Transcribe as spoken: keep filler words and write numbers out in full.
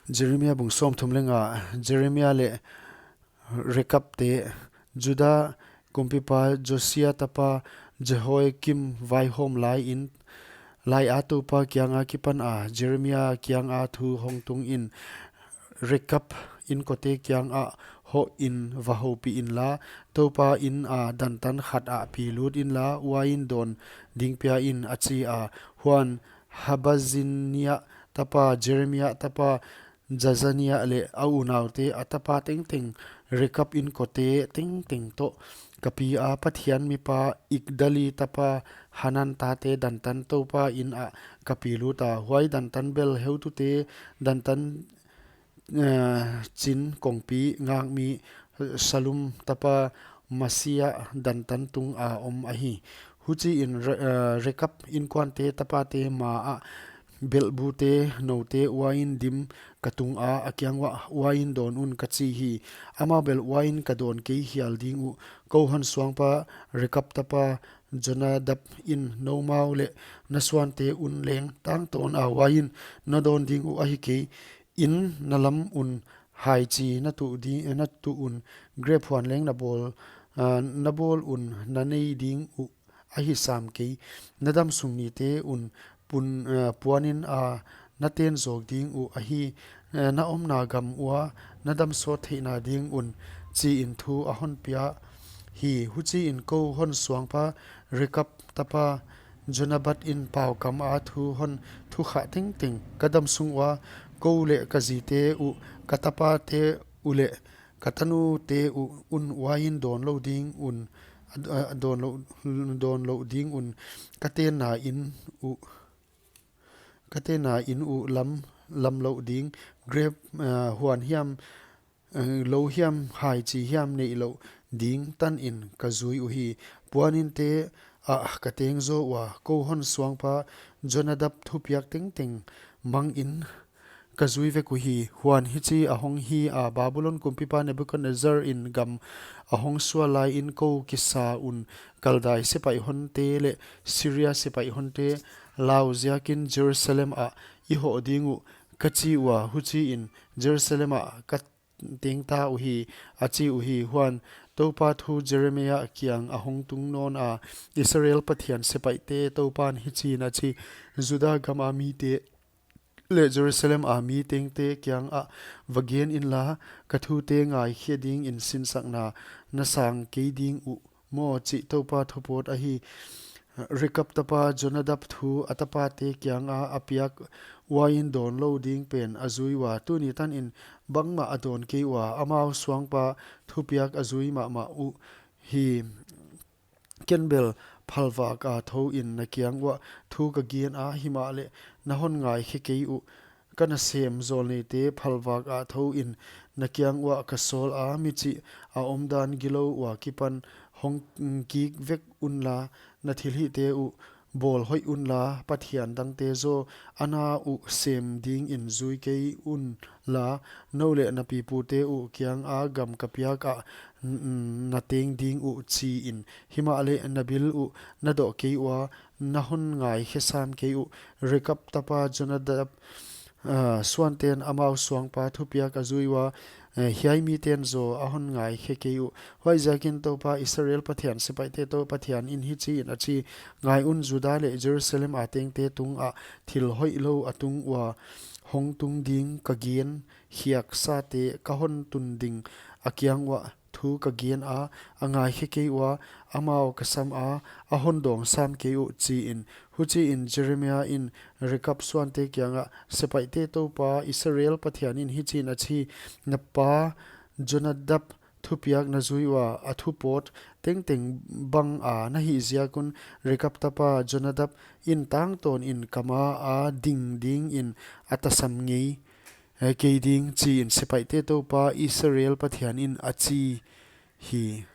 Jeremia bung sawmthum leh nga. Jeremia leh Rekab te. Juda kumpipa Josia tapa Jehoiakim vaihawm lai in, lai a Toupa kianga kipan a Jeremia kianga thu hong tung in, Rekab inkote kiangah hoh in va houpih inla, Toupa in a dantan khat ah pi lut inla, uain dawn ding pia in, a chi a. Huan Habazinia tapa Jeremia tapa Jazania leh a unaute, a tapa tengteng, Rekab inkote tengteng toh ka pi a, Pathian mipa Igdali tapa Hanan tate dantan Toupa in ah ka pi lut a. Huai dantan bel heutute dantan, eh, chin kongpi ngakmi Sallum tapa Maseia dantan tung a om ahi. Huchiin Re-, eh, Rekab inkuante tapate ma ah belhbute noute uain dim ka tung a, a kiang uah, uain dawn un, ka chi hi. Amau bel uain ka dawn kei hial ding uh. Kou hon suangpa Rekab tapa Jonadab in, noumau leh na suante un leng tangtawn a uain na dawn ding uh ahi kei. In na lam un hai chi na tuh di, na tuh un, grep huan leng na bawl, ah, na bawl un na nei ding uh ahi sam kei. Na damsung nite un pun, ah, puanin a na ten zawk ding uh ahi, eh, na omna gam ua na dam sawt theihna ding un, chi in thu a hon pia hi. Huchiin kou hon suangpa Rekab tapa Jonadab in pau kam a thu hon thu khah tengteng ka damsung ua, kou leh ka zite uh, ka tapate uh leh ka tanute uh un uain dawn lou ding un, a, a, dawn lou, dawn lou ding un, ka tenna in uh, ka tenna in uh lam, lam lou ding, grep, ah, huan hiam, eh, lou hiam, hai chi hiam neih lou ding tan in ka zui uhi. Puaninte ah ka teng zaw ua, kou hon suangpa Jonadab thupiak tengteng mang in ka zui vek uhi. Huan hichi a hong hi a, Babulon kumpipa Nebukadnezzar in gam a hong sual lai in kou kisa un, Kaldai sepaih honte leh Siria sepaih honte lau ziakin Jerusalem ah i hoh ding uh, ka chi ua. Huchiin Jerusalem ah ka teng ta uhi, a chi uhi. Huan Toupa thu Jeremia kiang a hong tung nawn a, Israel Pathian sepaihte Toupan hichiin a chi, Juda gam a mite leh Jerusalem a mi tengte kiangah va gen inla, ka thute ngaikhe ding in sinsakna na sang kei ding uh maw, chih Toupa thupawt ahi. Rekab tapa Jonadab thu a tapate kianga a piak uain dawn lou ding pen a zui ua, tuni tan in bangmah a dawn kei ua, amau suangpa thupiak a zui mahmah uhi. Ken bel phalvak a thou in na kiang uah thu ka gen a, himahleh na hon ngaikhe kei uh. Ka nasem zawlneite phalvak a thou in na kiang uah ka sawl a, michih a omdan gilou ua kipan hong kik vek unla, na thilhihte uh bawl hoih unla, pathian dangte zaw a na uh sem ding in zui kei unla, nou leh na pipute uh kianga gam ka piak ah n-, n-, na teng ding uh chi in. Himahleh na bil uh na doh kei ua, na hon ngaikhe sam kei uh. Rekab tapa Jonadab, ah, suanten amau suangpa thupiak a zui ua, eh, hiai miten zaw a hon ngaikhe kei uh. Huaiziakin Toupa Israel Pathian sepaihte Toupa Pathian in hichiin a chi, ngai un, Juda leh Jerusalem a tengte tungah thil hoihlou a tung ua, hong tung ding ka gen khiaksate ka hon tun ding a kiang uah thu ka gen a, a ngaikhe kei ua, amau ka sam a, a hon dawng sam kei uh chi in. Huchiin Jeremia in Rekab suante kiangah, sepaihte Toupa Israel Pathian in hichiin a chi, na pa Jonadab thupiak na zui ua, a thupawt tengteng bang a na hih ziak un, Rekab tapa Jonadab in tangtawn in ka ma a ding ding in a tasam ngei, eh, kei ding chi in, sepaihte Toupa Israel Pathian in a chi hi.